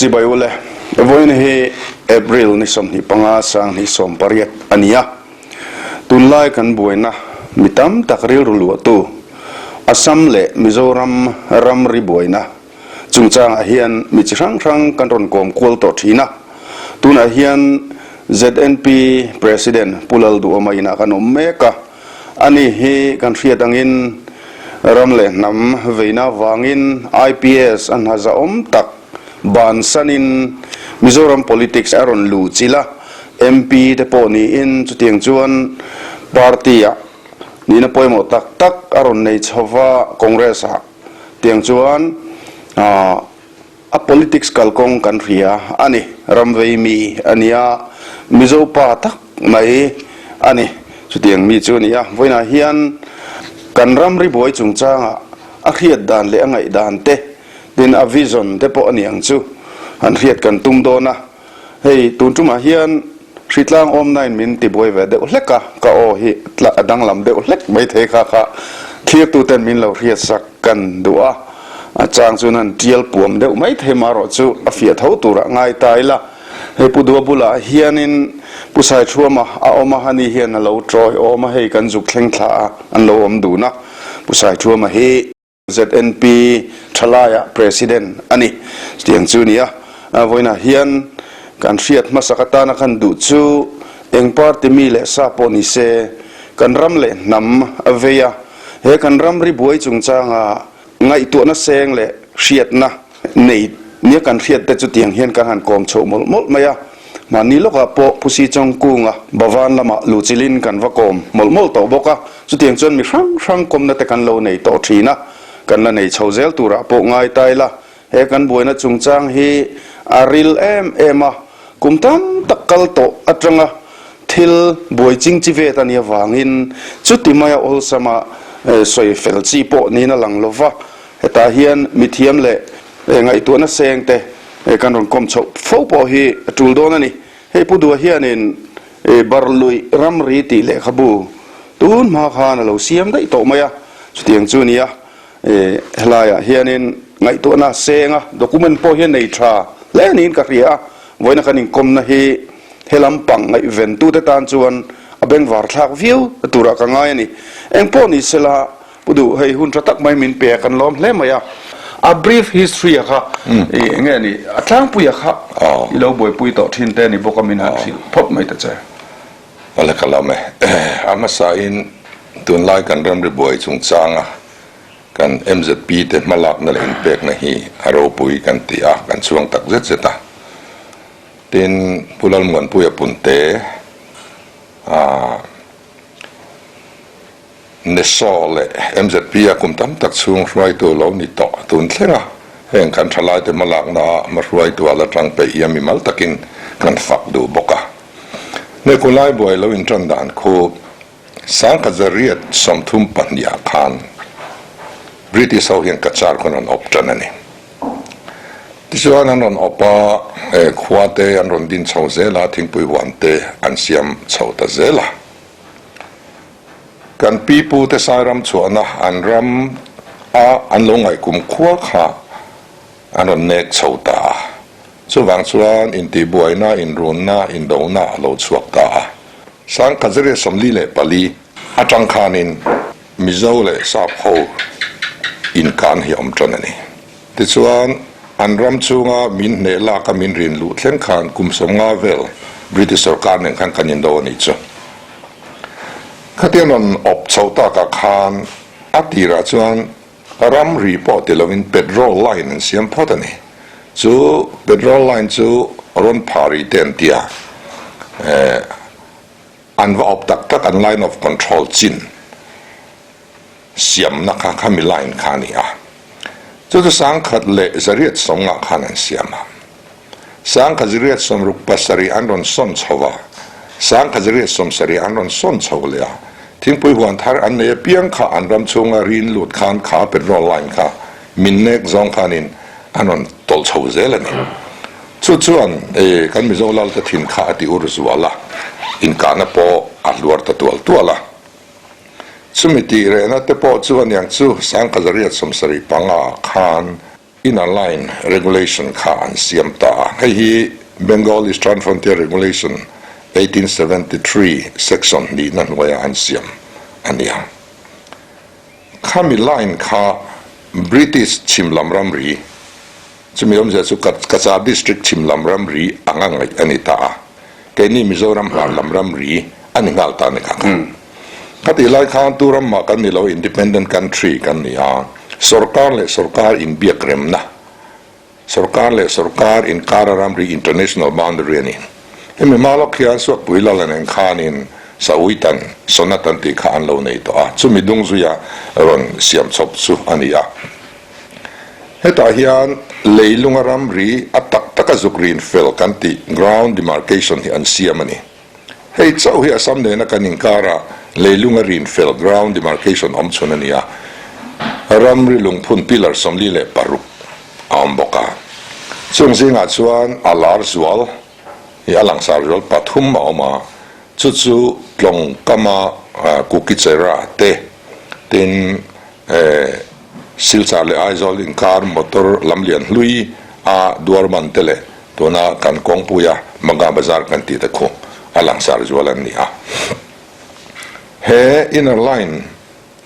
Chibai ule, vawiin hi April ni 25 2018 a ni a. Tunlai kan buaina mi tam tak rilru luahtu Assam leh Mizoram ramri buaina chungchangah hian mi chi hrang hrang kan rawn kawm kual tawh thin a. Tunah hian ZNP President Pu Lalduhawma inah kan awm mek a. Ani hi kan hriat angin ram leh hnam veina vangin IPS a hna zahawm tak bansanin Mizoram politics a rawn luh chilh a, MP te pawh niin chutiang chuan party-ah nihna pawimawh tak tak a rawn nei chho va, Congress-ah tiang chuan A politics kalkawng kan hria a ni. Ramvei mi a nia, Mizo pa tak mai a ni. Chutiang mi chu a ni a. Vawiinah hian kan ramri buai chungchangah a hriat dan leh a ngaihdan te, tin a vision te pawh a ni ang chu han hriat kan tum dawn a. Hei tun tumah hian hritlang awmnain min tibuai ve deuh hlek a, ka aw hi a danglam deuh hlek maithei kha kha thlirtuten min lo hriatsak kan duh a, a chang chuan han tial puam deuh maithei marawh chu a fiah tho turah ngai ta ila. Hei Pu Dua bulah hianin Pu Saithuama a awm a, ani hian a lo tawi awm a, hei kan zuk thleng thla a an lo awm dun a, Pu Saithuama hi. ZNP Thalaiah President a ni. Chutiang chu a ni a, vawiinah hian kan hriat hmasak atana kan duh chu eng party mi leh sa pawh ni se kan ram leh hnam a vei a, he kan ramri buai chungchanga ngaihtuahna seng leh hriatna nei nia kan hriat te chutiang hian kan han kawm chhoh mawlh mawlh mai a. Mahni lawkah pawh Phusi Chawngkunga Bhavan lamah luhchilhin kan va kawm mawlh mawlh tawh bawk a, chutiang chuan mi hrang hrang kawmna te kan lo nei tawh thin a, kan la nei chho zel turah pawh ngai ta ila, he kan buaina chungchang hi a ril em em a, kum tam tak kal tawh atanga thil buai ching chi vet a nih avangin chuti maia awlsama sawi fel chi pawh niin a lang lova, hetah hian mithiam leh ngaihtuahna seng te Kan rawn kawm chhoh fo pawh hi a tul dawn a ni. Hei Pu Dua hianin Barluih ramri tih lehkhabu tun hma khan a lo siam daih tawh mai a, chutiang chu a ni a. Helaiah hianin ngaihtuahna a seng a, document pawh hi a nei tha hle niin ka hria a. Vawiina kan inkawmna hi he lampang ngaihventute tan chuan a bengvar thlak viau turah ka ngai a ni. Engpawh ni sela Pu Duh, hei hun tha tak mai min pe a, kan lawm hle mai a. A brief history a kha i enge ni, a tlangpui a kha i lo buaipui tawh thin te ni bawk a min han hrilh phawt mai ta che. Awle ka lawm e. A hmasa in tunlai kan ramri buai chungchang a kan MZP te hmalakna leh inpekna hi a ropui kan ti a, kan chhuang tak zet zet a. Tin, Pu Lalmuanpuia Punte a. NESO leh MZP a kum tam tak chhung hruaitu lo ni tawh tun thleng a, heng kan thalaite hmalakna ah hmahruaitu a la tang peih hi a mimal takin kan fak duh bawk a. Nekulai buai lo intan dan khu 1932 ah khan British ho hian Cachar khawn an awp tan a ni. Tichuan an rawn awp a, khua te an rawn din chho zel a, thingpui huan te an siam chho ta zel a. Kan pi pute Sairam chhuahna an ram a an lo ngaih kum khua kha an rawn nek chho ta a. Chuvang chuan intihbuaina, inrunna, indona a lo chhuak ta a. 1944 atang khanin Mizo leh Sap ho inkan hi a awm tan a ni. Tichuan, an ram chhunga min hneh lak a min rin luh thleng khan kum 50 vel British sorkar nen khan kan indo a nih chu. Khatiang rawn awp chho takah khan a tirah chuan ramri pawh ti lovin petrol line an siam phawt a ni. Chu petrol line chu rawn phari te an ti a, an va awp tak tak an line of control chin. Siamna kha khami line kha a ni a, chu chu 1980 khan an siam a, 1967 an rawn sawn chho a, 1970 an rawn sawn chho leh a, thingpui huan thar an nei apiang kha an ram chhunga rin lut khan kha petrol line kha min nek zawng khanin an rawn tawlh chho zel a ni. Chu chuan kan Mizo Lalte thin kha a ti ur zual a, inkahna pawh a hluar ta tual tual a. Chumi tih rehna te pawh chu aniang chu 1975 khan. Inner Line Regulation kha an siam ta a, hei hi Bengal Eastern Frontier Regulation 1873 section hnihna hnuaia an siam a nia. Khami line kha British chhim lam ramri, chumi awmzia chu Cachar District chhim lam ramri anga ngaih a ni ta a, keini Mizoram hmar lam ramri a ni nghal ta a ni kha kha. Khatih lai khan tu ram mah kan ni lo, independent country kan ni a, sorkar leh sorkar inbiak remna, sorkar leh sorkar inkara ramri international boundary a ni. Hemi hma lawk hian Suakpui Lal nen khanin Sawitan, Sonat an tih kha an lo nei tawh a, chumi dung zuia rawn siam chawp chu a ni a. Hetah hian leilunga ramri a tak taka zuk rin fel kan tih ground demarcation hi an siam a ni. Hei chauh hi Assam nena kan inkara leilunga rin fel ground demarcation awm chhun a ni a, ramri lungphun pillar 46 a awm bawk a. Chung zingah chuan a lar zual hi a langsar zual pathum a awm a, chu chu Tlawng kama Kukichera te, tin Silchar leh Aizawl inkar motor lamlian hlui a Duarman te leh Tuna kan kawngpuia Maga Bazar kan tih te khu a langsar zual an ni a. He Inner Line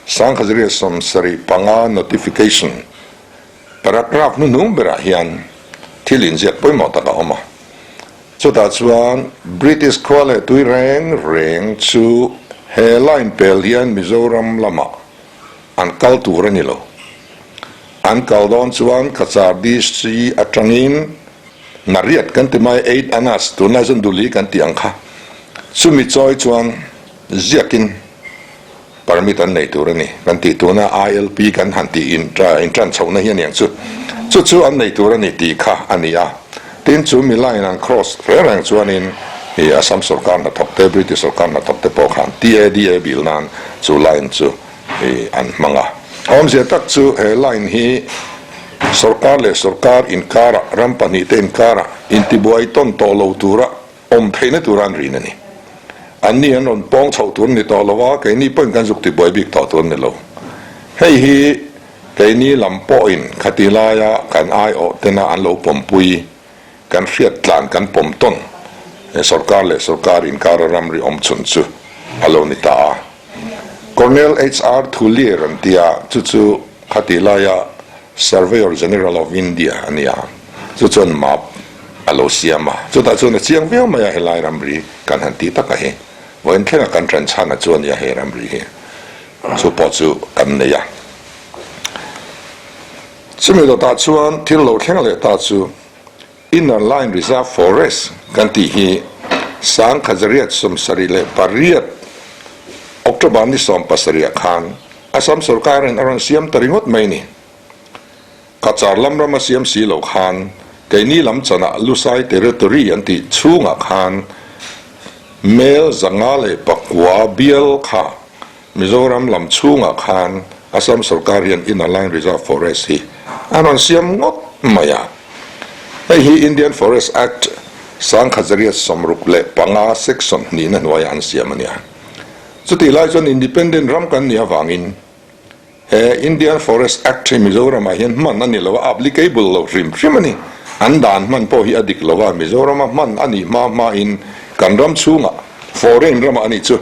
1975 Notification paragraph hnuhnung berah hian thil inziak pawimawh tak a awm a. Chutah chuan British khua leh tui reng reng chu he line pel hian Mizoram lamah an kal tur a ni lo. An kal dawn chuan Cachar DC atangin Nariat kan ti mai, eight annas, tunlai chuan Duli kan tih ang kha. Chumi chawi chuan ziakin permit an nei tur a ni kan tih tuna ILP kan han tih intan chhohna hi a niang chu. Chu chu an nei tur a ni tih kha a ni a. Tin chu mi line an cross reng reng chuanin i Assam sorkar hnathawk te, British sorkar hnathawk te pawh khan TADA bil nan chu line chu i an hmang a. Awmzia tak chu he line hi sorkar leh sorkar inkarah, ram pahnihte inkarah intibuai tawn tawh lo tura awm theihna tura an rin a ni. Anni an rawn pawng chhoh tur a ni tawh lo a, keini pawhin kan zuk tibuai bik tawh tur a ni lo. Hei hi keini lam pawhin khati laia kan aiawh tena an lo pawmpui, kan hriat tlan kan pawm tawn he sorkar leh sorkar inkara ramri awm chhun chu a lo ni ta a. Colonel HR Thulier an ti a, chu chu khati laia Surveyor General of India a ni a, chu chuan map a lo siam a, chutah chuan a chiang viau mai a helai ramri kan han tih taka hi vawiin thlenga kan ṭan chhan a chu a nia he ramri hi chu pawh chu kan nei a. Chumi dawtah chuan thil lo thleng leh ta chu Inner Line Reserve Forest kan tih hi 1978 October ni 17 ah khan Assam sorkarin a rawn siam ta ringawt mai ni. Cachar lam ram a siam si lo khan keini lam chanah Lusai Territory an tih chhungah khan mel 509 bial kha Mizoram lam chhungah khan Assam sorkar hian Inner Line Reserve Forest hi a rawn siam ngawt mai a. Hei hi Indian Forest Act 1965 Section hnihna hnuaiah an siam a nia. Chutih lai chuan Independent ram kan nih avangin he Indian Forest Act hi Mizoramah hian hman a ni lo a, applicable lo hrim hrim a ni. An dan hman pawh hi a dik lo a, Mizorama hman a nih hma hmain kan ram chhungah Foreign ramah a nih chu.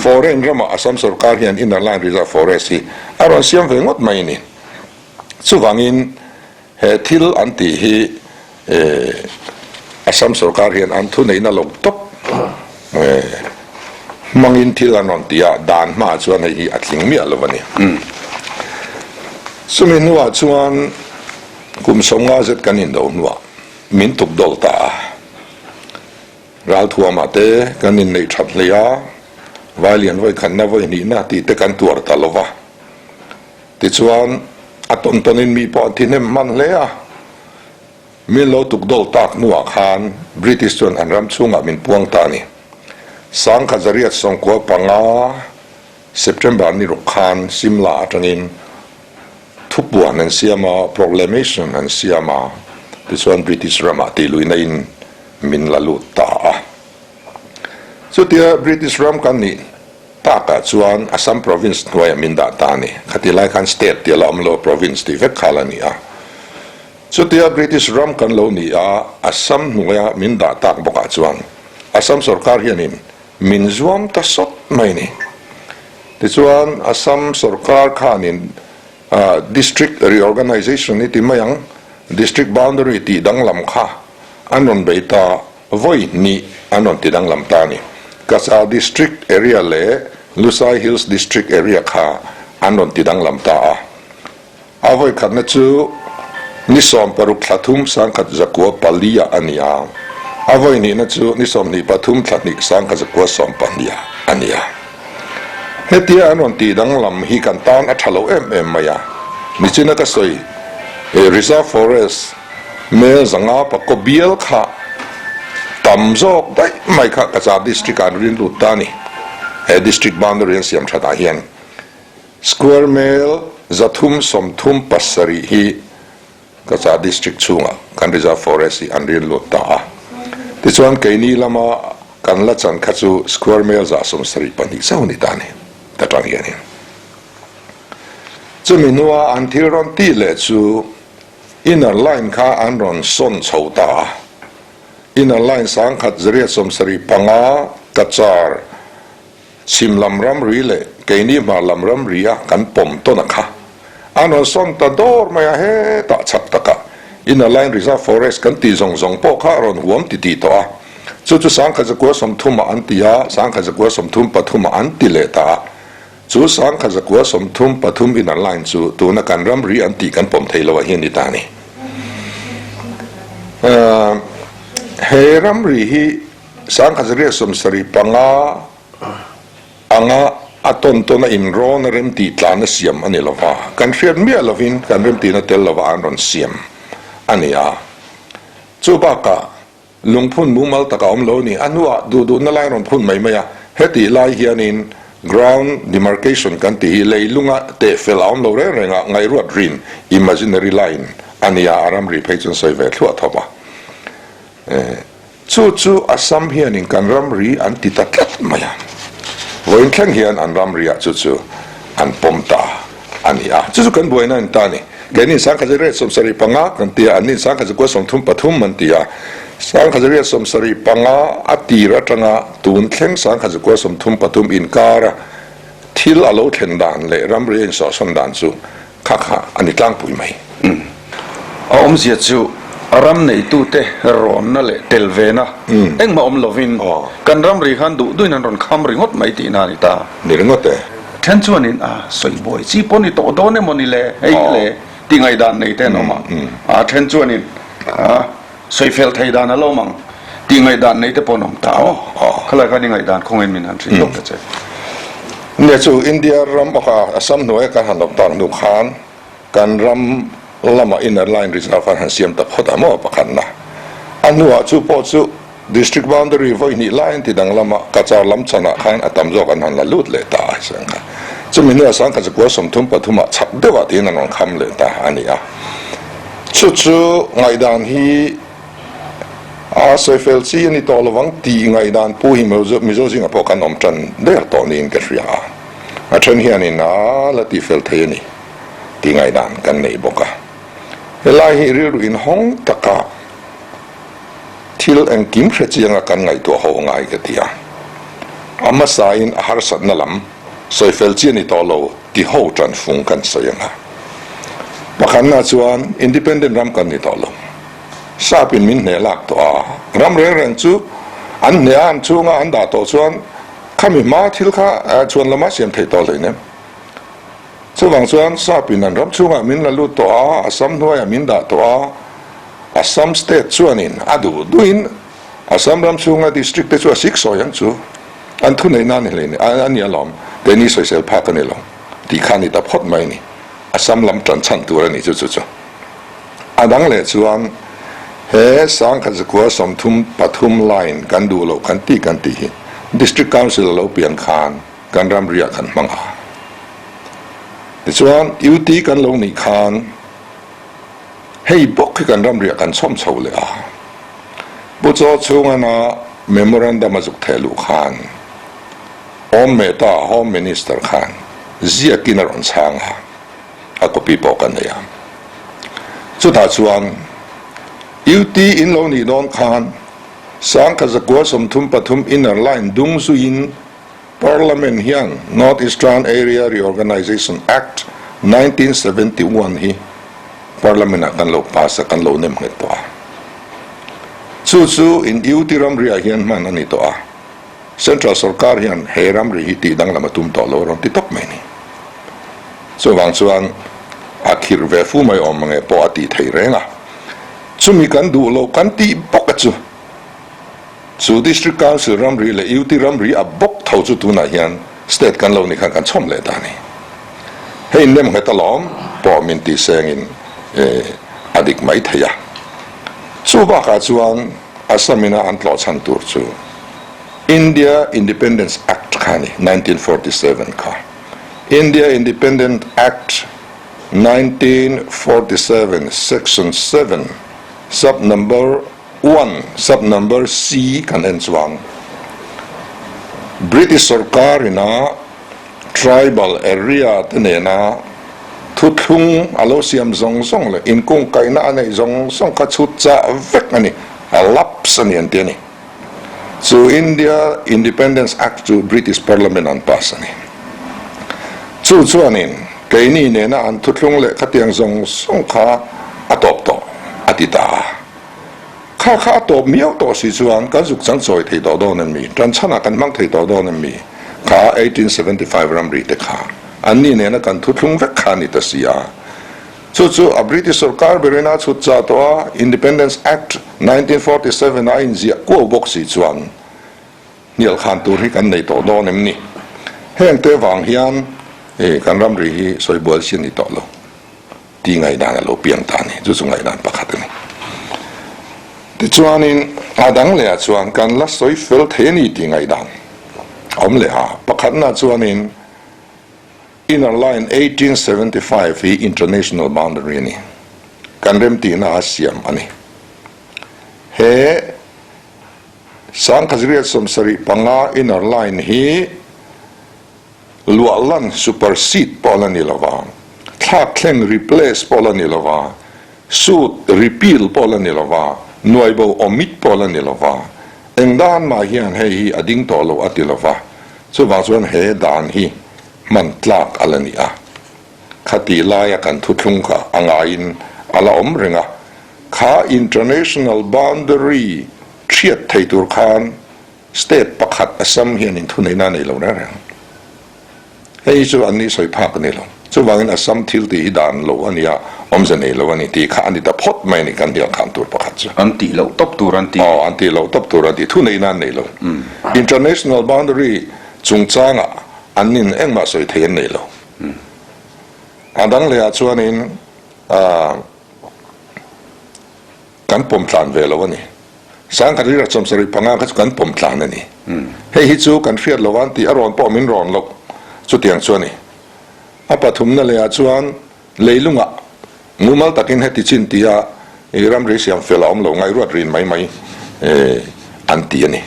Foreign ramah Assam sorkar hian Inner Line Reserve Forest hi a rawn siam ve ngawt mai a ni. Chuvangin he thil an tih hi Assam sorkar hian an thuneihna lo tawp hmangin thil an rawn ti a, dan hmaah chuan hei hi a tling miah lo a ni. Chumi hnuah chuan kum 50 zet kan indo hnuah min tukdawl ta a. Ralthuamah te kan inneih that hle a, Vailian vawi khatna vawi hnihna tih te kan tuar ta lo va. Tichuan, a tawn tawnin mi pawh an thi hnem hman hle a. Min lo tukdawl tak hnuah khan British chuan an ram chhungah min puang ta a ni. 1995 September ni ruk khan Simla atangin thupuan an siam a, proclamation an siam a, tichuan British ramah tihluihna in min la lut ta a. Chutia British ram kan nih takah chuan Assam Province hnuaiah min dah ta a ni. Khatih lai khan state tih a la awm lo, province tih vek kha la ni a. Chutia British ram kan lo ni a, Assam hnuaia min dah tak bawkah chuan Assam sorkar hianin min zuam ta sawt mai ni. Tichuan Assam sorkar khanin District Reorganisation i ti mai ang, District Boundary tih danglam kha an rawn bei ta vawi hnih an rawn ti danglam ta a ni. Cachar District Area leh Lushai Hills District Area kha an rawn ti danglam ta a. A vawi khatna chu ni 16 thla thum 1904 ah a ni a, a vawi hnihna chu ni 23 thla hnih 1912 ah a ni a. Hetia an rawn tih danglam hi kan tan a tha lo em em mai a, nichina ka sawi Reserve Forest mel zanga pakaw bial kha tam zawk daih mai kha Cachar District ah an rin lut ta a ni. He District boundary an siam thatah hian Square mel 337 hi Cachar District chhungah kan Reserve Forest hi an rin lut ta a. Tichuan keini lama kan la chan kha chu square mel 72 chauh ni ta a ni ta tang hianin. Chumi hnua an thil rawn tih leh chu inner line kha an rawn sawn chho ta a. Inner line 1975 Cachar Chhim lam ramri leh keini hmar lam ramri a kan pawm tawn a kha. An rawn sawn ta dawr mai a, hetah chak takah Inner Line Reserve Forest kan tih zawng zawng pawh kha a rawn huam ti tih tawh a. Chu chu 1930 ah an ti a, 1933 ah an ti leh ta a. Chu 1933 Inner Line chu tuna kan ramri an tih kan pawm thei lo ah hian ni ta a ni. He ramri hi 1975 anga a tawn tawn a inrawn a remtih tlan a siam a ni lo va, kan hriat miah lovin kan remtihna tel lova an rawn siam a ni a. Chu bakah lungphun mumal tak a awm lo ni, a hnuah duh duhna lai rawn phun mai mai a, hetih lai hianin ground demarcation kan tih hi leilunga tehfel a awm lo reng reng a, ngaihruat rin, imaginary line, a ni a, a ramri phei chuan sawi ve thluah thawp a. Chu chu Assam hianin kan ramri an ti ta tlat mai a, vawiin thleng hian an ramriah chu chu an pawm ta a ni a, chu chu kan buaina a ni ta a ni. Keini 1975 kan ti a, anni 1933 an ti a, 1975 a tir atanga tun thleng 1933 inkara thil a lo thlen dan leh ramri a insawhsawn dan chu Kha kha a ni tlangpui mai. A awmzia chu ram neitute rawnna leh tel vena engmah awm lovin kan ramri khan duh duhin an rawn kham ringawt mai tihna a ni ta. Ni ringawt e. Then chuanin a sawi buai chi pawh ni tawh dawn emaw ni le hei hi le tih ngaihdan nei te an awm a, a then chuanin a sawi fel thei dan a lo awm ang tih ngaihdan nei te pawh an awm ta aw. Khalai khan i ngaihdan khawngin min han hrilh lawk ta che. Nia chu India ram bawka Assam hnuaia kan han awm tak hnu khan kan ram lama Inner Line Reserve an han siam ta phawt a maw pakhatna. A hnuah chu pawh chu District Boundary vawi hnih lai an ti danglam a, Cachar lam chanah khan a tam zawk an han la lut leh ta a hre ang. Chumi hnuah 1933 ah chak deuhah tiin an rawn kham leh ta a ni a. Chu chu ngaihdan hi A sawi fel chi a ni tawh lovang tih ngaihdan pu hi Mizo zingah pawh kan awm tan der tawh niin ka hria a, a then hianin a la tih fel thei a ni tih ngaihdan kan nei bawk a. Helai hi rilru inhawng taka thil engkim hre chianga kan ngaihtuah ho ngai ka ti a, a hmasain a harsatna lam sawi fel chi a ni tawh lo ti ho tan fung kan sawi ang a. Pakhatna chuan independent ram kan ni tawh lo. Sap in min hneh lak tawh a, ram reng reng chu an hneh a, an chhunga an dah tawh chuan khami hma thil kha chhuan lama siam theih tawh hleinem. Chuvang chuan Sap in an ram chhungah min la lut tawh a, Assam hnuaiah min dah tawh a, Assam state chuanin a duh duhin Assam ram chhunga district te chu a sik sawi ang chu, an thuneihna a ni hleinem, a ni alawm, keini sawisel phak a ni lo tih kha a ni ta phawt mai a ni. Assam lam tan chhan tur a ni chu chu chu. A dang leh chuan he 1933 line kan duh loh kan tih kan tih hi District Council a lo pian khan kan ramriah kan hmang a. Tichuan UT kan lo nih khan hei bawk hi kan ramriah kan chhawm chho leh a. Pu Chaw chhungana Memorandum a zuk theh luh khan Om Mehta, Home Minister khan ziakin a rawn chhang a. A copy pawh ka nei a. Chutah chuan UT in lo nih dawn khan 1933 Inner Line dung zuiin Parliament hian North Eastern Area Reorganisation Act 1971 hi Parliament ah kan lo pass a, kan lo nem nghet tawh a. Chu chu in UT ramriah hian hman a ni tawh a. Central sorkar hian he ramri hi tih danglam a tum tawh lo a rawn ti tawp mai ni. Chuvang chuan a khirh ve fu mai awm mange pawh a tih theih reng a. Chumi kan duh loh kan tih bawk a chu. Chu District Council ramri leh UT ramri a bawk tho chu tunah hian State kan lo ni khan kan chhawm leh ta a ni. Hei nem nghet alawm pawh min tih sengin a dik mai thei a. Chu bakah chuan Assam ina an tlawh chhan tur chu India Independence Act kha a ni, 1947 kha. India Independent Act 1947 Section 7 Sub Number One, sub number C kan en chuang. British sorkar ina tribal area te nena thuthlung a lo siam zawng zawng leh inkungkaihna a neih zawng zawng kha chhut chah vek a ni, a lapse a ni an ti a ni. Chu India Independence Act chu British Parliament an pass a ni. Chu chuanin keini nena an thuthlung leh khatiang zawng zawng kha a tawp tawh a ti ta a. Kha kha a tawp miau tawh si chuan kan zuk chang chawi thei tawh dawn em mi? Tan chhanah kan hmang thei tawh dawn em mi? Kha 1875 ramri te kha an ni nena kan thuthlung vek kha a ni ta si a. Chu chu a British sorkar berin a chhut chah tawh a, Independence Act 1947 a inziah kuau bawk si chuan hnial khan tur hi kan nei tawh dawn em ni? Heng te vang hian kan ramri hi sawi bual si a ni tawh lo. Tih ngaihdan a lo piang ta a ni. Chu chu ngaihdan pakhat a ni. Tichuanin a dang lehah chuan kan la sawi fel thei a ni tih ngaihdan a awm leh a. Pakhatna chuanin Inner Line 1875 hi international boundary a ni. Kan remtihna a siam a ni. He 1975 Inner Line hi Luah lan supersede pawh la ni lova, thlak thleng replace pawh la ni lova, sut repeal pawh la ni lova, nuaibo omit pawh la ni lova, eng dan mah hian hei hi a ding tawh lo a ti lova, chuvang chuan he dan hi hman tlak a la ni a. Khatih laia kan thuthlung kha a ngaiin a la awm reng a, kha international boundary thiat thei tur khan State pakhat Assam hian inthuneihna a nei lo reng reng. Hei hi chu an ni sawi phak a ni lo. Chuvangin Assam thil tih hi dan lo a nia, awmze nei lo a ni tih kha a ni ta phawt mai a ni kan hnial khan tur pakhat chu. An tih loh tawp tur an ti. Aw, an tih loh tawp tur an ti. Thuneihna an nei lo. International boundary chungchangah an nin engmah sawi thei an nei lo. A dang lehah chuanin Kan pawm tlan ve lo a ni. 1975 kha chu kan pawm tlan a ni. Hei hi chu kan hriat lo an tih a rawn pawh min rawn loh chutiang chu a ni. A pathumna lehah chuan leilungah mumal takin heti chin tia i ramri siam fel a awm lo ngaihruat rin mai mai an ti a ni.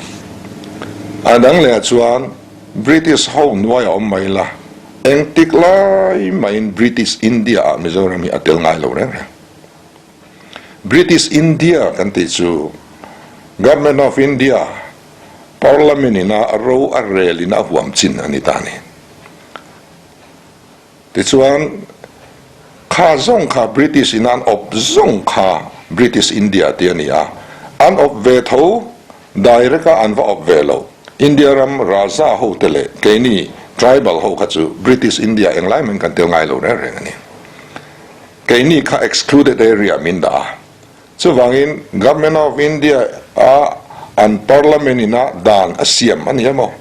A dang lehah chuan British ho hnuai a awm mai la, engtik lai mahin British India ah Mizoram hi a tel ngai lo reng reng. British India kan tih chu Government of India Parliament in a ro a rel in a huam chin a ni ta a ni. Tichuan kha zawng kha British in an awp zawng kha British India tih a ni a, an awp ve tho direct a an va awp ve lo. India ram Raja ho te leh keini tribal ho kha chu British India englai maiin kan tel ngai lo reng reng a ni. Keini kha excluded area min dah a, chuvangin Government of India a an Parliament ina dan a siam a ni emaw,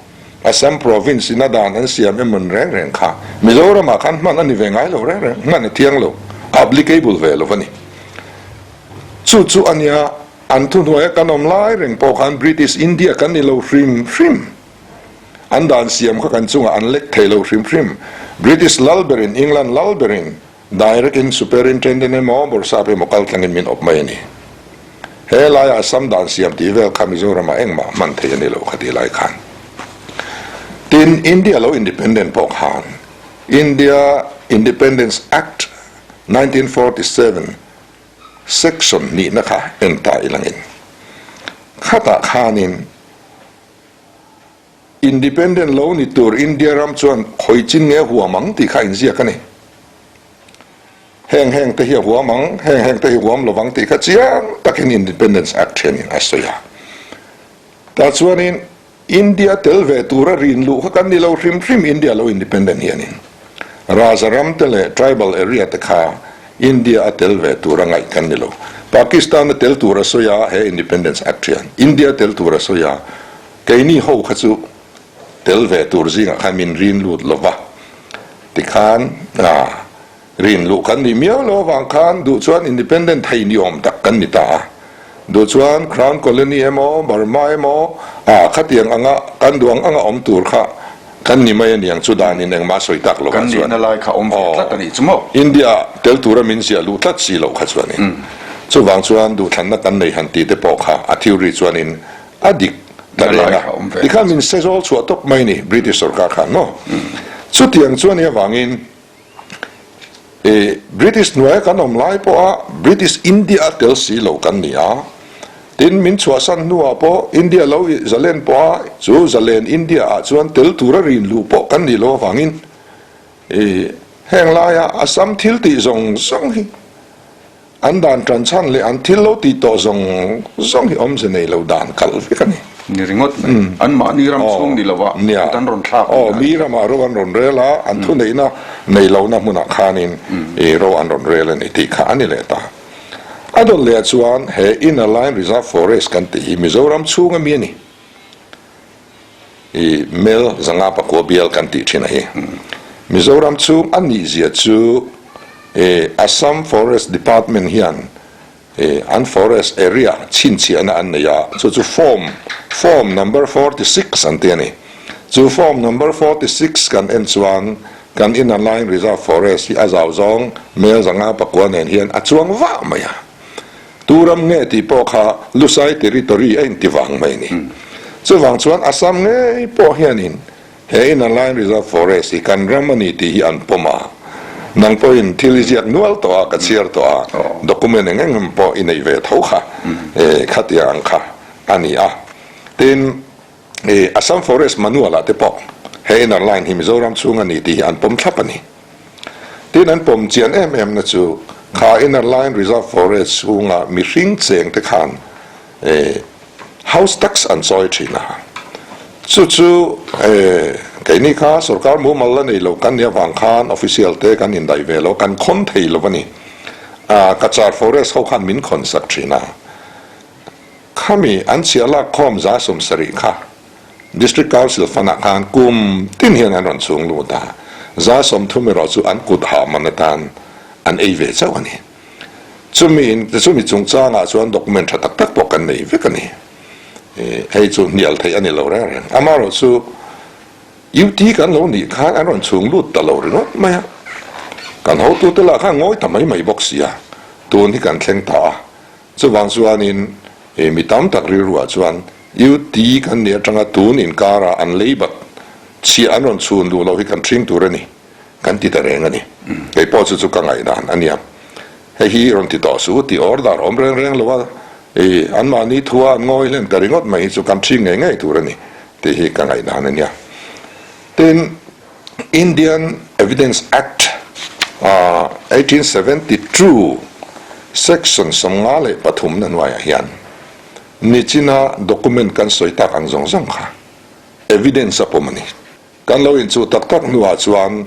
Assam Province ina dan an siam emaw reng reng kha Mizoramah khan hman a ni ve ngai lo reng reng, hman a thiang lo, a applicable ve lo a ni. Chu chu a nia, an thuhnuaia kan awm lai reng pawh khan British India kan ni lo hrim hrim. An dan siam kha kan chungah an lek thei lo hrim hrim. British lal berin, England lal berin Direct in Superintendent emaw Bawrhsap emaw kal tlangin min awp mai a ni. He laiah Assam dan siam tih vel kha Mizoramah engmah hman thei a ni lo kha tih lai khan. Tin, India lo independent pawh khan India Independence Act 1947, Section nihna kha en ta ilangin khatah khanin Independent lo ni tur India ram chuan khawi chin nge huam ang tih kha inziak a ni. Heng heng te hi a huam ang, heng heng te hi huam lovang tih kha chiang takin Independence Act hianin a sawi a. Tah chuanin India tel ve tura rin luh kha kan ni lo hrim hrim India lo independent hianin Raja ram te leh tribal area te kha India a tel ve tura ngaih kan ni lo. Pakistan a tel tur a sawi a he Independence Act hian India tel tur a sawi a keini ho kha chu tel ve tur zingah khan min rin lut lo va tikhan Rin luh kan nih miau lo avang khan duh chuan independent thei ni awm tak kan ni ta a. Duh chuan Crown Colony emaw, Burma emaw ah khatiang anga kan duh ang anga awm tur kha kan ni mai a niang chu danin engmah sawi tak lovah Kan chuan nihna lai kha awm ve tlat a nih chu maw? India ah tel tura min ziah luh tlat si loh kha chuanin chuvang chuan duhthlanna kan nei han tih te pawh kha a theory chuanin a dik ta reng a. Tikhan min sezawl chhuah tawp mai ni British sorkar khan maw? Chutiang chuan i avangin British hnuaia kan awm lai pawha British India a tel si lo kan ni a, tin min chhuahsan hnuah pawh India lo zalen pawha chu zalen India ah chuan tel tura rin luh pawh kan nih loh avangin heng laia Assam thil tih zawng zawng hi An dan ṭan chhan leh an thil lo tih tawh zawng zawng hi awmze nei lo dan kal vek a ni. Ni ringawt mai. Anmahni ram chhung ni lova kut an rawn thlak a ni. Mi ramah ro an rawn rel a, an thuneihna nei lohna hmunah khanin ro an rawn rel a ni tih kha a ni leh ta. A dawn lehah chuan he Inner Line Reserve Forest kan tih hi Mizoram chhunga mi a ni. I Mel zanga pakua bial kan tih thin a hi. Mizoram chhung a nih zia chu Assam Forest Department hian an forest area chhinchhiahna an nei a, chu chu form, form number 46 an ti a ni. Chu form number 46 kan en chuan kan Inner Line Reserve Forest hi a zau zawng mel zanga pakua nen hian a chuang vah mai a. Tu ram nge tih pawh kha Lusai territory a inti vang mai ni. Chuvang chuan Assam ngei pawh hianin he Inner Line Reserve Forest hi kan ram a ni tih hi an pawm a. Nang pawhin thil i ziak nual tawh a, ka chhiar tawh a, document eng eng pawh i neih ve tho kha khatiang ang kha a ni a. Tin, Assam Forest Manual ah te pawh he Inner Line hi Mizoram chhung a ni tih hi an pawm thlap a ni. Tin an pawm chian em em na chu kha Inner Line Reserve Forest chhunga mihring cheng te khan house tax an chawi thin a. Chu chu keini kha sorkar mumal la nei lo kan nih avang khan official te kan indaih ve lo, kan khawn thei lo a ni. Cachar Forest ho khan min khawn sak thin a. Khami an chhiah lak khawm 70% kha District Council Fund-ah khan kum tin hian an rawn chhung lut a, 30% erawh chu an kut hah man atan an ei ve chauh a ni. Chumi in chumi chungchangah chuan document tha tak tak pawh kan nei vek a ni. Hei chu hnial theih a ni lo reng reng. Amaherawhchu UT kan lo nih khan an rawn chhung lut ta lo ringawt mai a, kan hotute lah khan ngawi ta mai mai bawk si a, tun hi kan thleng ta a. Chuvang chuanin mi tam tak rilruah chuan UT kan nih atanga tun inkara an leibat chhiah an rawn chhun duh loh hi kan hring tur a ni kan ti ta reng a ni. Kei pawh chu chu ka ngaihdan a nia. Hei hi rawn ti tawh suh tih order awm reng reng lo a, anmahni thua an ngawi hlen ta ringawt mai hi chu kan hring ngei ngei tur a ni tih hi ka ngaihdan a nia. Tin, Indian Evidence Act, 1872, Section 53 na hnuaiah hian nichina document kan sawi tak ang zawng zawng kha evidence a pawm a ni. Kan lo inchuh tak tak hnuah chuan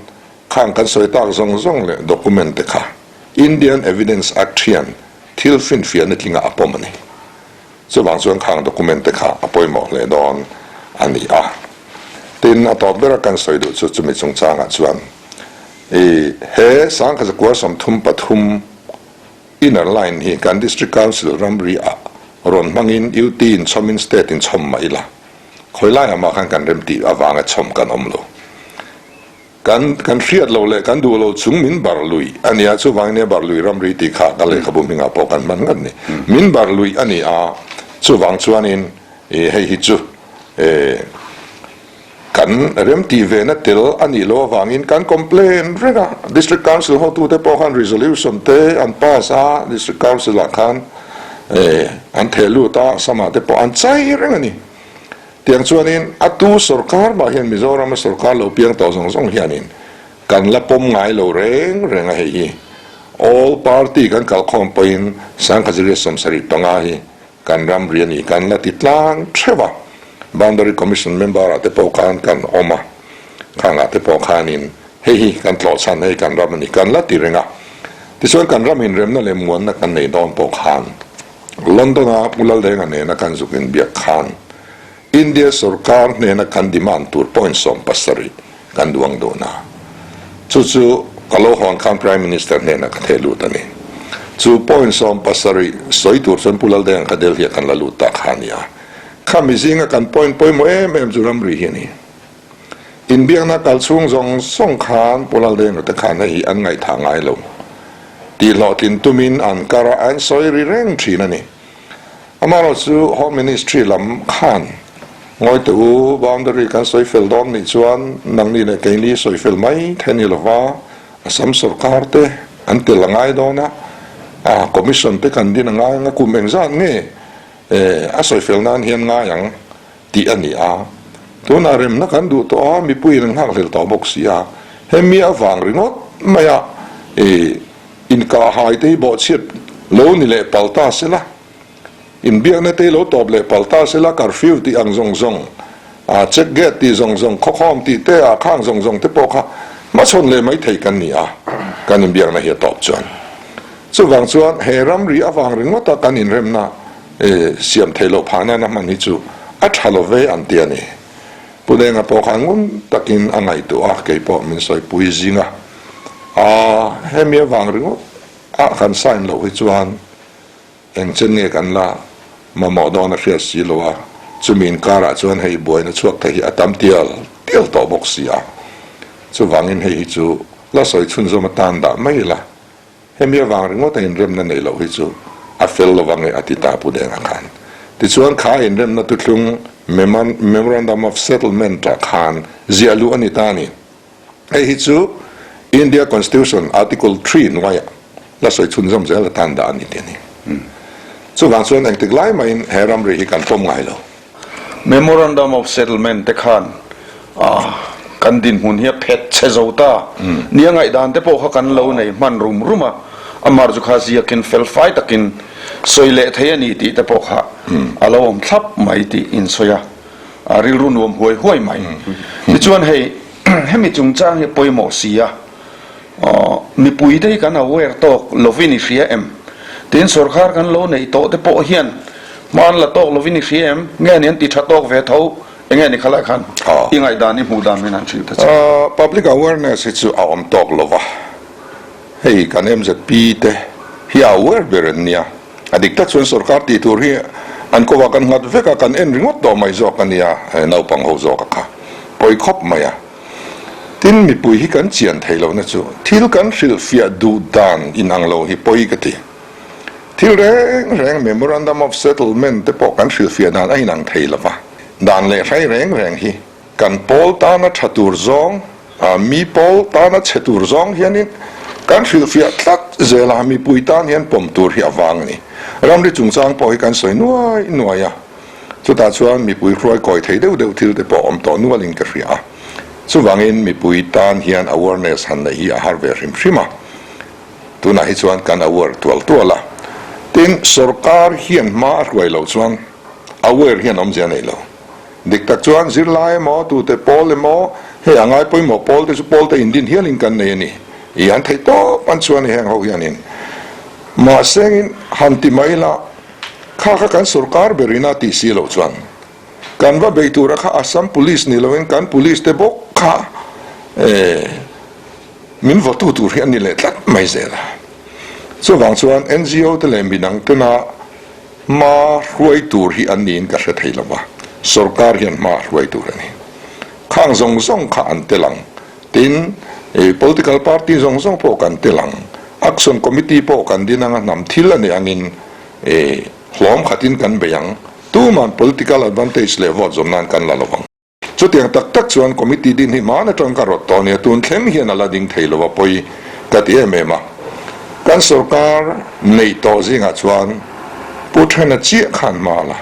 khang kan sawi tak zawng zawng leh document te kha Indian Evidence Act hian thil finfiahna tlingah a pawm a ni. Chuvang chuan khang document te kha a pawimawh hle dawn a ni a. Tin, a tawp bera kan sawi duh chu chumi chungchangah chuan i he 1933 Inner Line hi kan District Council ramri ah rawn hmangin UT in chhawmin State in chhawm mah ila, khawi laiah mah khan kan remtih avanga chhawm kan awm lo. Kan kan hriat lo leh kan duh lo chung min bar lui a nia, chuvangin nia bar lui ramri tih kha ka lehkhabu hmingah pawh kan hman ngat ni. Min bar lui a ni a, chuvang chuanin hei hi chu kan. Kan remtih vena tel a nih loh avangin kan complain reng a, District Council hotute pawh khan resolution te an pass a, District Council ah khan an theh lut a, Assam ah te pawh an chai reng a ni. Tiang chuanin a tu sorkar mah hian Mizoram a sorkar lo piang tawh zawng zawng hianin kan la pawm ngai lo reng reng a hei hi. All party kan kalkhawm pawhin Sangkhaziria 75 hi Kan ram ri a ni, kan la ti tlang theuh a, Boundary Commission member ah te pawh khan kan awm a, khang ah te pawh khanin hei hi kan tlawh chhan, hei kan ram a ni, kan la ti reng a. Tichuan kan ram inremna leh muanna kan nei dawn pawh khan London a Pu Laldenga nena kan zuk inbiak khan India sorkar hnena kan demand tur point 17 kan duang dawn a, chu chu ka lo hawn khan Prime Minister hnenah ka theh lut a ni. Chu point 17 sawi tur chuan Pu Laldenga kha Delhi ah kan la lut ta kha a ni a. Khami zinga kan point pawimawh em em chu ramri hi a ni. Inbiakna kal chhung zawng zawng khan Pu Laldenga te khan hei hi an ngaihthah ngai lo. Tihhlawhtlin tumin an kar a, an sawi ri reng thin a ni. Amaherawh chu Home Ministry lam khan ngawi teh u, boundary kan sawi fel dawn nih chuan nangni leh keini sawi fel mai thei ni lova, Assam sorkar te an tel a ngai dawn a, a commission te kan din a ngai ang a, kum engzat nge a sawi fel nan hian ngai ang tih a ni a. Tunah remna kan duh tawh a, mipuiin an nghakhlel tawh bawk si a, hemi avang ringawt maia Inkahhai te hi bawhchhiat lo ni leh pal ta se la, inbiakna te hi lo tawp leh pal ta se la, curfew tih ang zawng zawng, ah check gate tih zawng zawng, khawkhawm tih te ah khang zawng zawng te pawh kha hmachhawn leh mai thei kan ni a, kan inbiakna hi a tawp chuan. Chuvang chuan he ramri avang ringawta kan inremna siam theih loh phah nana hman hi chu a tha lo ve an ti a ni. Pu Denga pawh kha ngun takin a ngaihtuah a, kei pawh min sawipui zing a. A, hemi avang ringawt ah kan sign loh hi chuan eng chen nge kan la mamawh dawn a hriat si lo a, chumi inkarah chuan hei buaina chhuak thei hi a tam tial tial tawh bawk si a, chuvangin hei hi chu la sawi chhunzawm atan dah mai ila, hemi avang ringawt a inremna neih loh hi chu a fel lo ang e a ti ta Pu Denga khan. Tichuan kha inremna thuthlung Memorandum of Settlement ah khan ziah luh a ni ta a ni. Hei hi chu India Constitution Article Three hnuaiah la sawi chhunzawm zel atan dah a ni tih a ni. Chuvang chuan engtik lai mahin he ramri hi kan pawm ngai lo. Memorandum of Settlement te khan kan dinhmun hi a phet chhe zo ta nia ngaihdan te pawh kha kan lo nei hman rum rum a, amar chu kha ziakin felfai takin sawi leh thei a ni tih te pawh kha a lo awm thlap mai tih insawi a. A rilru nuam huai huai mai. Tichuan hei hemi chungchang hi pawimawh si a, mipui te hi kan aware tawk lovin i hria em? Tin sorkar kan lo neih tawh te pawh hian hma an la tawk lovin i hria em? Nge ni an ti tha tawk ve tho? Enge ni khalai khan i ngaihdan i hmuh dan min han hrilh ta che. Public awareness hi chu a awm tawk lova, hei kan MZP te hi a aware ber an nia. A dik tak chuan sorkar tih tur hi an kawah kan nghat vek a, kan en ringawt tawh mai zawk a nia, naupang ho zawk a kha pawi khawp mai a. Tin, mipui hi kan chian thei lohna chu thil kan hrilhfiah duh dan inang lo hi pawi ka ti. Thil reng reng Memorandum of Settlement te pawh kan hrilhfiah dan a inang thei lo va, dan leh hrai reng reng hi Kan pawl tana tha tur zawng, mi pawl tana chhe tur zawng hianin kan hrilhfiah tlat zel a, mipui tan hian pawm tur hi a vang a ni. Ramri chungchang pawh hi kan sawi nuai nuai a, chutah chuan mipui hruai kawi thei deuh deuh thil te pawh awm tawh nualin ka hria a, chuvangin mipui tan hian awareness han neih hi a har ve hrim hrim a, tunah hi chuan kan aware tual tual a, tin sorkar hian hma a hruai loh chuan aware hian awmzia a nei lo. Dik tak chuan zirlai emaw, tute pawl emaw, hei a ngai pawimawh pawl te chu pawl te indin hialin kan nei a ni. I an theih tawp an chuan i heng ho hianin mahsengin han ti mai la, kha kha kan sorkar berin a tih si loh chuan kan va bei tura kha Assam Police ni loin kan Police te bawk kha min vawtu tur hi an ni leh tlat mai zel a. Chuvang chuan NGO te leh midang tena Hma hruai tur hi an niin ka hre thei lo va, sorkar hian hma a hruai tur a ni. Khang zawng zawng kha an tel ang. Tin, political party zawng zawng pawh kan tel ang. Action committee pawh kan din ang a, hnam thil a nih angin hlawm khatin kan bei ang. Tuman political advantage leh vote zawm nan kan la lo vang. Chutiang tak tak chuan committee din hi hmaan atang ka rawt tawh a nia, tun thleng hian a la ding thei lo a pawi ka ti em em a. Kan sorkar neih tawh zingah chuan Pu Thena chiah khan hma la.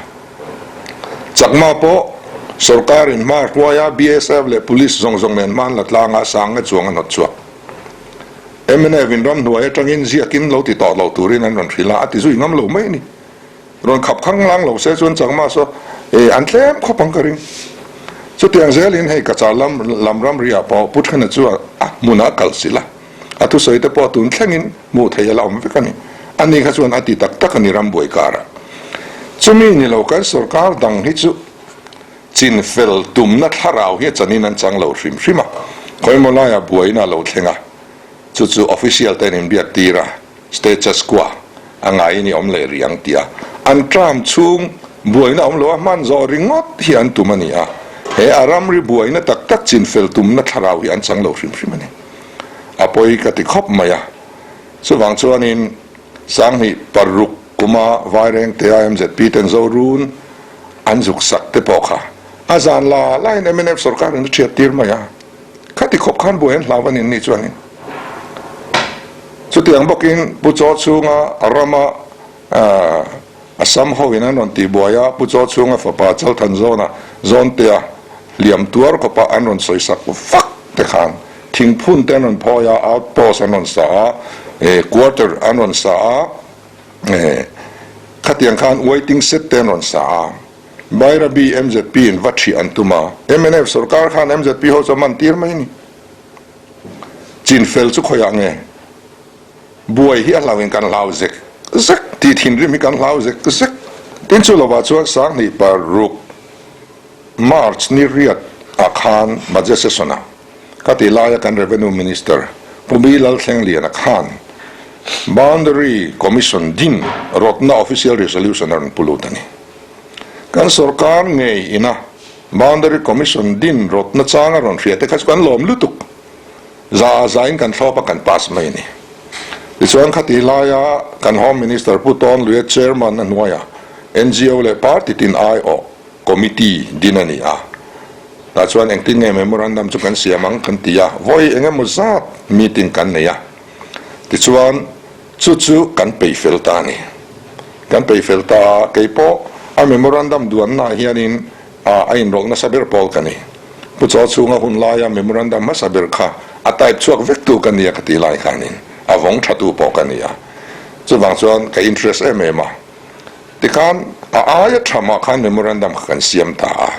Chakma pawh sorkarin hma hruaia BSF leh Police zawng zawng nen hma an la tlang a, sanga chuang a hnawt chhuak. Mnf in ramhnuai atangin ziakin lo ti tawh lo turin an rawn hrilh a, a ti zui ngam lo mai a ni. Rawn khap khang lang lo se chuan Chakma saw e an tlem khawp ang ka ring. Chutiang zelin hei Kachar lam lam ramriah pawh Pu Thena chu a hmunah kal silh a, a thusawi te pawh tun thlengin hmuh theih a la awm vek a ni. Ani kha chuan a ti tak tak a ni rambuai karah. Chumi ni lo kan sorkar dang hi chu chin fel tumna thlarau hi a chanin an chang lo hrim hrim a, khawimaw laiah buaina a lo thleng a, chu chu official ten inbiak tir a, Status quo a ngaiin i awm leh rih ang tia an term chhung buaina awm lo a hman zawh ringawt hi an tum a ni a, he a ramri buaina tak tak chinfel tumna thlarau hi an chang lo hrim hrim a ni. A pawi ka ti khawp mai a, chuvang chuanin 2006 kuma Vairengte MZP ten Zorun an zuk sak te pawh kha a zan la lain mnf sorkarin a thiat tir mai a. Khati khawp khan buai an hlau a nin ni chuanin chutiang bawkin Pu Chaw chhunga rama Assam hoin an rawn tihbuai a, Pu Chaw chhunga fapa Chalthan zawna Zawntea hliam tuar khawpa an rawn sawisak vak te khan thingphun te an rawn phawi a, outpost an rawn sa a, quarter an rawn sa a, khatiang khan waiting shed te an rawn sa a. Bairabi mzp in va ṭhih an tum a, mnf sorkar khan mzp ho chu a man tir mai a ni. Chinfel chu khawiah nge? Buai hi a hlauhin kan hlau zek zek tih thinrim hi kan hlau zek zek. Tin chu lovah chuan 2006 March ni riat ah khan Budget Session ah ka tih laia kan Revenue Minister Pu Bi Lalthlengliana khan Boundary Commission din rawtna Official Resolution a rawn pu lut a ni. Kan sorkar ngei ina Boundary Commission din rawtna chang a rawn hria te kha chu kan lawm lutuk. Za zain kan thlawp a kan pass mai a ni. Tichuan khati laia kan Home Minister Pu Tawn Luia Chairman a hnuaia NGO leh party tin aiawh Committee din a ni a. Tah chuan engtin nge memorandum chu kan siam ang kan ti a, vawi eng emaw zat meeting kan nei a. Tichuan chu chu kan peih fel ta a ni. Kan peih fel ta a, kei pawh a memorandum duannaah hianin a inrawlh nasa ber pawl ka ni. Pu Chaw chhunga hun laia memorandum hmasa ber kha a type chhuak vek tu ka nia ka tih lai khanin a vawng tha tu pawh ka ni a. Chuvang chuan ka interest em em a. Tikhan a aia tha mah khan memorandum kha kan siam ta a.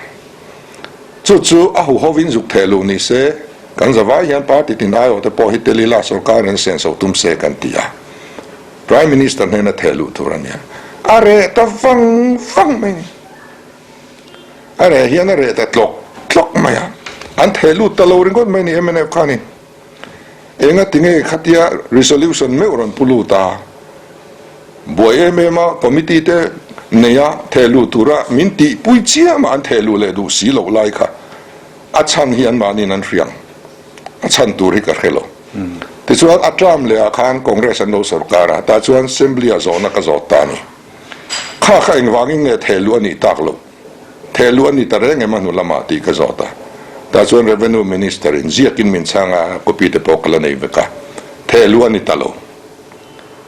Chu chu a huhovin zuk theh luh ni se, kan zavai hian party tin aiawh te pawh hi tel ila sorkar in senso tum se kan ti a. Prime Minister hnena theh luh tur a nia. A reh ta vang vang mai ni. A reh hian a reh ta tlawk tlawk mai a. An theh lut ta lo ringawt mai ni mnf khanin. Enga tinge khatia resolution meuh rawn pu lut a, buai em em a committee te neia theh luh tura min tihpui chiam a an theh luh leh duh si loh lai kha a chhan hi anmahniin an hriang a chhan tur hi ka hre lo. Tichuan a term leh ah khan Congress an lo sorkar a, tah chuan Assembly ah zawhna ka zawt ta a ni. Kha kha engvangin nge theh luh a nih tak loh? Theh luh a ni ta reng em a hnu lamah tih ka zawt a. Tah chuan Revenue Minister in ziakin min chhang a, copy te pawh ka la nei vek a. Theh luh a ni ta lo.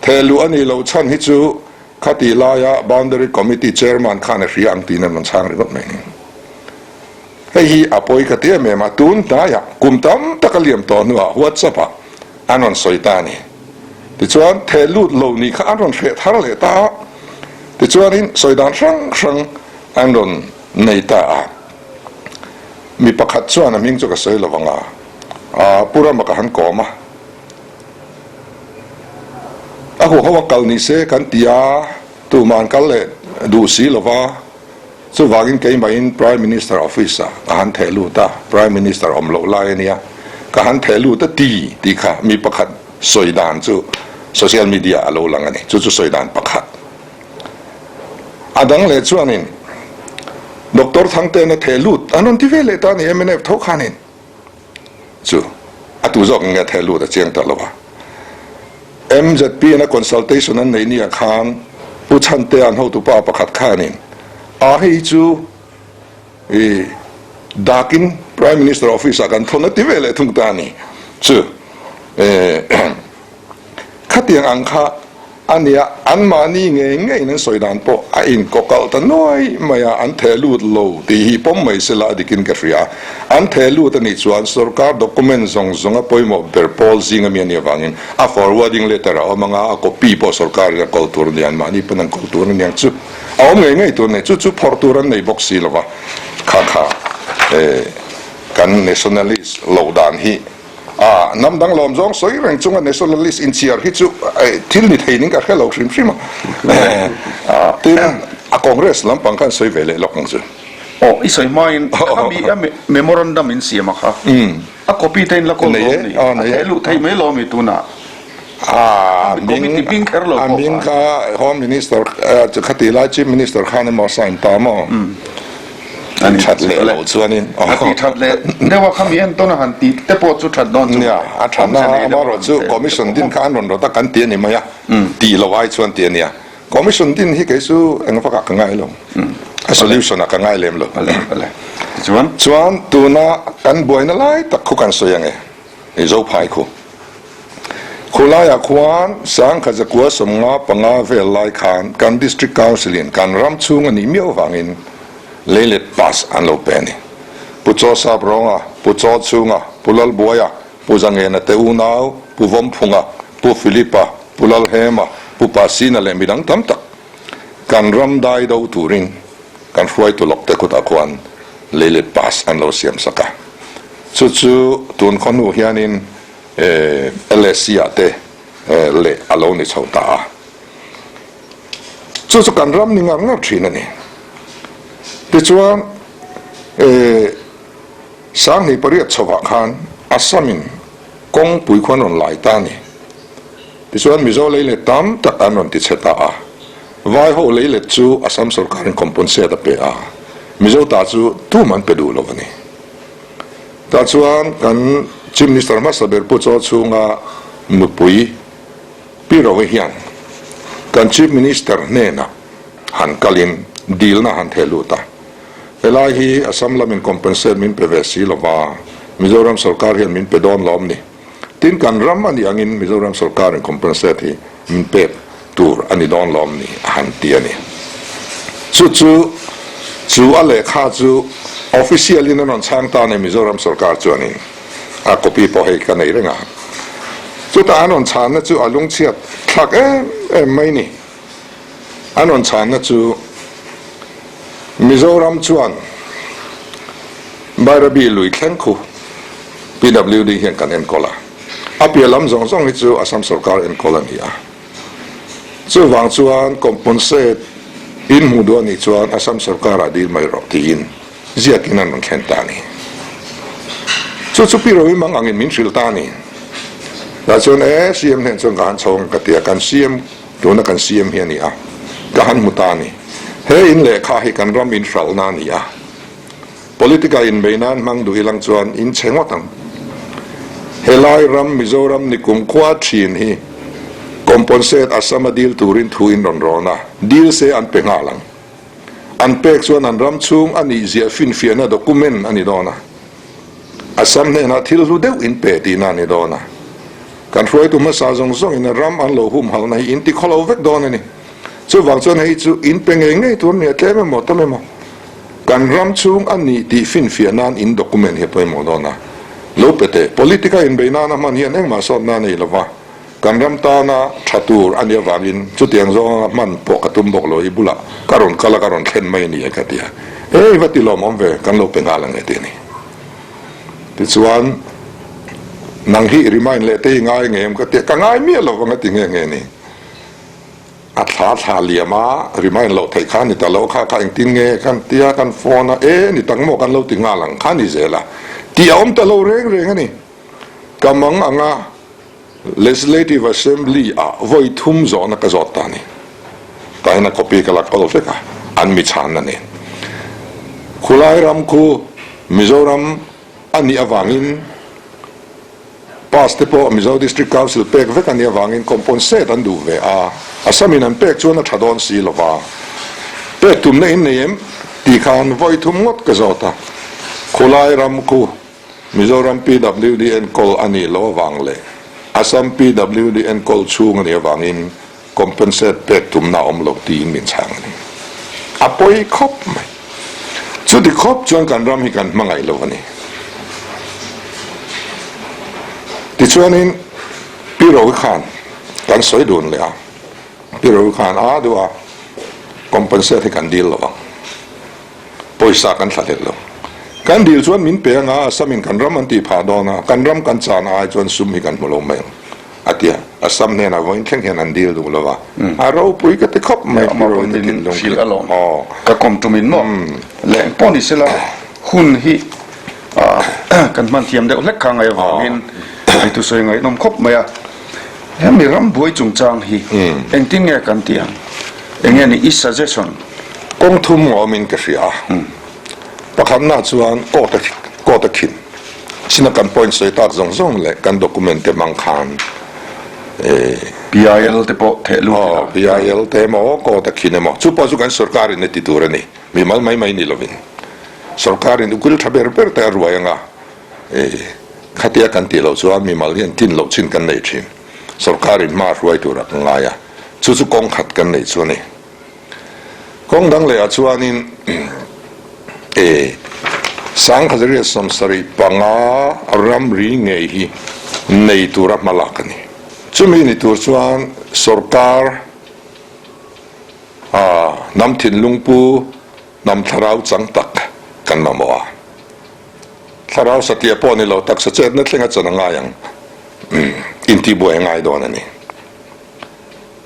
Theh luh a nih loh chhan hi chu khatih laia Boundary Committee Chairman khan a hria ang tiin an rawn chhang ringawt mai ni. Hei hi a pawi ka ti em em a, tun hnaiah kum tam tak a liam tawh hnuah WhatsApp ah an rawn sawi ta a ni. Tichuan theh lut lo nih kha an rawn hreh thar leh ta a. Tichuanin sawi dan hrang hrang an rawn nei ta a. Mi pakhat chuan a hming chu ka sawi lo vang a, a Pu Rama ka han kawm a. A huho a kal ni se kan ti a, tuman kal leh duh si lo va, chuvangin keimahin Prime Minister office ah ka han theh lut a, Prime Minister awm loh lai a nia, ka han theh lut a ti tih kha mi pakhat sawi dan chu social media a lo lang a ni, chu chu sawi dan pakhat. A dang leh chuanin Doctor Thangtena theh lut an rawn ti ve leh ta a ni mnf tho khanin chu a tu zawk nge theh lut a chiang ta lo a. MZP in a consultation an neih nia khan Pu Chhantea an hotupa pakhat khanin a hei chu i. Dakin Prime Minister office ah kan thawn a ti ve leh thung ta a ni chu. Khatiang ang kha a nia, anmahni ngei ngeiin an sawi dan pawh a inkawkalh ta nuai mai a, an theh lut lo tih hi pawm mai sela a dikin ka hria. An theh lut a nih chuan sorkar document zawng zawnga pawimawh ber pawl zing ami a nih avangin a forwarding letter a awm anga, a copy pawh sorkarin a kawl tur a ni, anmahni pawn an kawl tur a niang chu a awm ngei ngei tur a ni, chu chu phawrh tur an nei bawk si lova, kha kha kan nationalist loh dan hi. A, hnam dang lawm zawng sawi reng chunga nationalist inchhiar hi chu thil ni thei ning ka hre lo hrim hrim a. Tin, a Congress lampang khan sawi ve leh lawk ang chu. Aw, i sawi hmain khami a memorandum in siam a kha. A copy te in la kawl lawm ni? A theh luh theih mai lawm i tunah? A hming a hming kha Home Minister khati lai Chief Minister khan emaw a sign ta maw? An that leh loh chuanin A ti that leh deuh a khami entawn a han ti te pawh chu that dawn chu Nia, a that na amaherawhchu Commission din kha an rawn rawt a kan ti a ni mai a, tih loh ai chuan ti a nia. Commission din hi kei chu eng vakah ka ngai lo, a solution ah ka ngai lem lo. Tichuan? Chuan tuna kan buaina lai tak khu kan sawi ang e, i Zophai khu. Khulaiah khuan sangkhat zakua 55 vel lai khan kan District Council in kan ram chhung a nih miau vangin leilet pass an lo pe a ni. Pu Chaw Sap Rawnga, Pu Chaw Chhunga, Pu Lalbuaia, Pu Zangena te unau, Pu Vawmphunga, Pu Philip-a, Pu Lalhema, Pu Pasina leh midang tam tak kan ram dai do turin kan hruaitu lawk te kutah khuan leilet pass an lo siam sak a. Chu chu tun khaw hnu hianin LSC ah te leh a lo ni chho ta a. Chu chu kan ram ni ngar ngar thin a ni. Tichuan 2008 chhovah khan Assam in kawngpui khuan rawn lai ta a ni. Tichuan Mizo leilet tam tak an rawn ti chhe ta a. Vai ho leilet chu Assam sorkarin compensate a pe a, Mizo ta chu tum an pe duh lo a ni. Tah chuan kan Chief Minister hmasa ber Pu Chaw chhunga nupui Pi Rovi hian kan Chief Minister hnenah han kalin dilna han theh lut a. Helai hi Assam lamin compensate min pe ve si lova, Mizoram sorkar hian min pe dawn lawm ni. Tin kan ram a nih angin Mizoram sorkarin compensate hi min pek tur a ni dawn lawm ni a han ti a ni. Chu chu chu a lehkha chu official in a rawn chhang ta nei Mizoram sorkar chuanin a copy pawh hei ka nei reng a. Chutah an rawn chhanna chu a lungchhiat thlak em em mai ni. An rawn chhanna chu Mizoram chuan Bairabi lui thleng khu PWD hian kan enkawl a. A piah lam zawng zawng hi chu Assam sorkar enkawl a ni a. Chuvang chuan compensate in hmuh duh a nih chuan Assam sorkarah dil mai rawh tiin ziakin an rawn thlen ta a ni. Chu chu Pi Rovi mang angin min hrilh ta a ni. Tah chuan e CM hnen chuan ka han chho ang ka ti a, kan CM tuna kan CM hi a ni a, ka han hmu ta a ni. He in lehkha hi kan ram inhralhna a ni a. Politica inbei nan hmang duh ilang chuan in chhe ngawt ang. Helai ram Mizoram ni kumkhua thin hi componsate Assam a deal turin thu in rawn rawn a, deal se an pe nghal ang. An pek chuan an ram chhung a nih ziah finfiahna document a ni dawn a. Assam hnenah thil hlu deuh in pe tihna a ni dawn a. Kan hruaitu hmasa zawng zawngin a ram an lo humhalhna hi in ti khawlo vek dawn a ni. Chuvang chuan hei chu in pe ngei ngei tur a ni a, tlem emaw tam emaw. Kan ram chhung a nih tih finfiah nan in document hi a pawimawh dawn a. Lo pe teh, politic a inbeih nana hman hian engmah sawtna a nei lo va, kan ram tana tha tur a nih avangin chutiang zawnga hman pawh ka tum bawk lo, i bulah ka rawn kal a ka rawn thlen mai a ni e ka ti a. Hei va ti lawmawm ve, kan lo pe nghal ang e ti a ni. Tichuan, nang hi remind leh te i ngai ngem ka ti a, ka ngai miah lo vang a ti nghe nghe a ni. A thla thla liam a, remind loh theih kha ni ta lo, kha kha engtin nge kan tia kan phone a, e ni tak maw kan lo ti nghal ang kha ni zel a, tih a awm ta lo reng reng a ni. Ka mang anga Legislative Assembly ah vawi thum zawhna ka zawt ta a ni. Tah hian a copy ka la kawl vek a, an mi chhanna nen. Khulai ram khu Mizoram a nih avangin, Pass te pawh Mizo District Council pek vek a nih avangin compensate an duh ve a, Assam in an pek chuan a tha dawn si lova, pek tumna in nei em tih khan vawi thum ngawt ka zawt a. Khulai ram khu Mizoram PWD enkawl a nih loh avang leh Assam PWD enkawl chhung a nih avangin compensate pek tumna a awm lo tiin min chhang a ni. A pawi khawp mai. Chuti khawp chuan kan ram hi kan hmangaih lo a ni. Tichuanin Pi Rovi khan kan sawi dun leh a, Pi Rovi khan a duh a, compensate hi kan dil lo ang. Pawisa kan thla hlel lo. Kan dil chuan min pe anga Assam in kan ram an tih phah dawn a, kan ram kan chan ai chuan sum hi kan hmu lo mai ang a ti a. Assam hnenah vawiin thleng hian an dil duh lo va, a ropui ka ti khawp mai Amah pawh in hrilh alawm. Ka kawm tum in maw leh pawh ni sela hun hi kan hman thiam deuh hlek kha ngai avangin hei thusawi ngaihnawm khawp mai a. Hemi ram buai chungchang hi engtin nge kan tih ang? Enge ni i suggestion? Kawng thum awmin ka hria a. Pakhatna chuan court a court a khin china kan point sawi tak zawng zawng leh kan document te hmang khan eh PIL te pawh theh lut ila. PIL te emaw court a khin emaw chu pawh chu kan sorkar in a ti tur a ni. Mimal mai mai ni lovin sorkar in ukil tha ber ber te a ruai anga. Khatia kan tih loh chuan mimal hian tlin loh chin kan nei thin. Sorkarin hma a hruai turah ka ngai a, chu chu kawng khat kan neih chu a ni. Kawng dang lehah chuanin Sangkhazaria 75 ramri ngei hi nei tura hma lak a ni. Chumi ni tur chuan sorkar hnam thinlung pu hnam thlarau chang tak kan mamawh a. Thlarau satliah pawh ni lo, taksa chetna thleng a chan a ngai ang. Intibuai a ngai dawn a ni.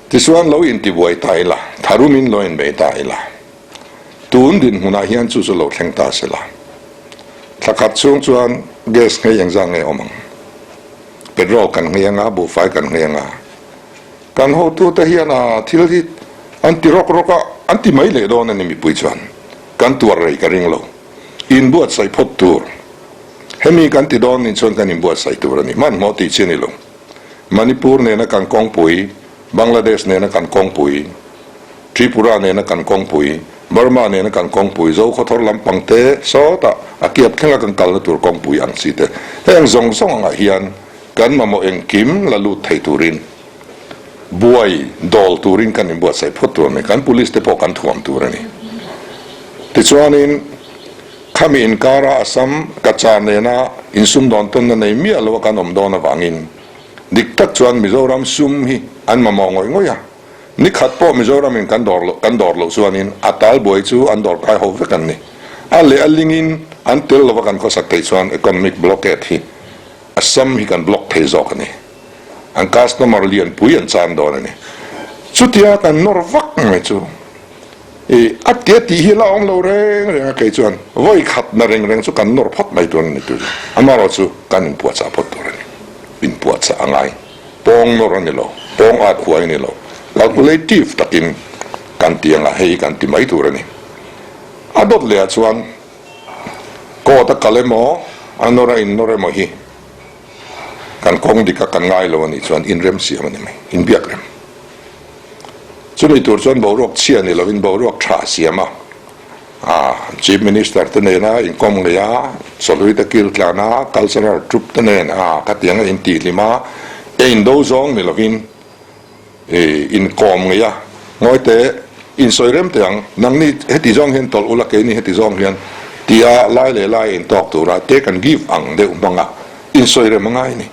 Tichuan lo intibuai ta ila, tharumin lo inbei ta ila. Tun dinhmunah hian chu chu lo thleng ta se la. Thla khat chhung chuan gas nghei engzah nge awm ang? Petrol kan nghei anga, buhfai kan nghei anga. Kan hotute hian a thil hi an ti rawk rawk a, an ti mai leh dawn a ni mipui chuan. Kan tuar rei ka ring lo. Inbuatsaih phawt tur. Hemi kan ti dawn nih chuan kan inbuatsaih tur a ni. Hmanhmawh tih chi a ni lo. Manipur nena kan kawngpui, Bangladesh nena kan kawngpui, Tripura nena kan kawngpui, Burma nena kan kawngpui, Zokhawthawr lampang te sawtah a kiap thlenga kan kalna tur kawngpui ang chi te. Heng zawng zawng angah hian kan mamawh engkim la lut thei turin buai dawl turin kan inbuatsaih phawt tur a ni. Kan police te pawh kan thuam tur a ni. Tichuanin khami inkara Assam Cachar nena insumdawn tawnna nei miah loa kan awm dawn avangin dik tak chuan Mizoram sum hi an mamawh ngawih ngawih a. Ni khat pawh Mizoramin kan dawr loh kan dawr loh chuanin a tal buai chu an dawr kai ho vek an ni. A leh a lingin an tel lova kan khawsak theih chuan economic blockade hi Assam hi kan block thei zawk a ni. An customer lianpui an chan dawn a ni. Chutia kan nawr vak mai chu i a tia tih hi la awm lo reng reng a, kei chuan vawi khat na reng reng chu kan nawr phawt mai tur a ni tur chu. Amaherawhchu kan inpuahchah phawt tur a ni. Inpuahchah a ngai. Pawng nawr a ni lo, pawng at huai a ni lo. Calculative takin kan ti anga hei kan ti mai tur a ni. A dawt leh ah chuan court a kal emaw a nawr a innawr emaw hi Kan kawng dik a kan ngai lo a nih chuan inrem siam a ni mai, inbiak rem. Chumi tur chuan boruak chhia ni lovin boruak tha siam a, Chief Minister te nena inkawm ngei a, chawlui te kil tlan a, cultural troupe te nen a khatiang a intihhlim a, eindo zawng ni lovin inkawm ngei a, ngawi teh insawi rem teh ang, nangni heti zawng hian tawlh ula keini heti zawng hian tia lai leh lai intawk tura take and give ang deuh hmanga insawi rem a ngai a ni.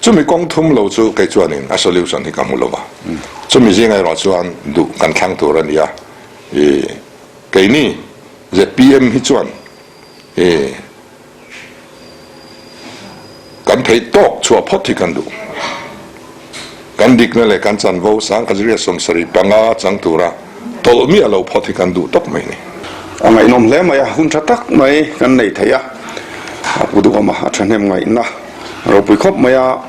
Chumi kawng thum lo chu kei chuanin a solution hi ka hmu lo va, chumi zingah erawh chuan duh kan thlang tur a ni a, i keini zpm hi chuan i Kan theih tawk chhuah phawt hi kan duh. Kan dikna leh kan chanvo 1975 chang tura tawlh miah lo phawt hi kan duh tawp mai ni. A ngaihnawm hle mai a, hun tha tak mai kan nei thei a, a pu duhawm a, a thahnem ngaihna ropui khawp mai a,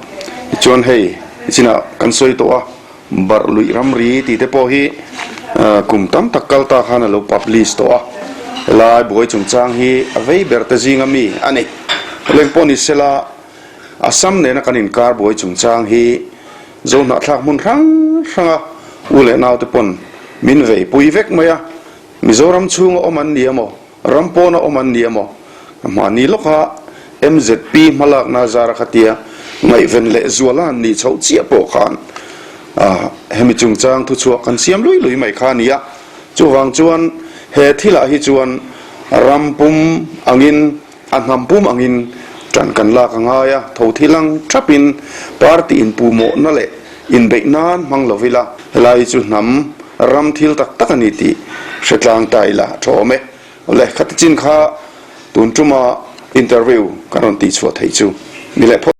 tichuan hei chinah kan sawi tawh a, Barh luih ramri tih te pawh hi kum tam tak kal ta khan a lo publish tawh a, helai buai chungchang hi a vei ber te zinga mi a ni. Leng pawh ni sela Assam nena kan inkar buai chungchang hi Zohnahthlak hmun hrang hranga u leh nau te pawn min vei pui vek mai a, Mizoram chhunga awm an ni emaw, ram pawna awm an ni emaw. Mahni lawka MZP hmalakna zara khatia ngaihven leh zuala an nih chhoh chiah pawh khan hemi chungchang thuchhuah kan siam lui lui mai kha a ni a. Chuvang chuan he thilah hi chuan ram pum angin, a hnam pum angin ṭan kan lak a ngai a, tho thilang ṭhapin party inpuhmawhna leh inbeih nan hmang lo ila, helai hi chu hnam ram thil tak tak a ni tih hre tlang ta ila a ṭha awm e. Awle, khati chin kha tun ṭuma interview kan rawn tihchhuah theih chu ni leh phawt.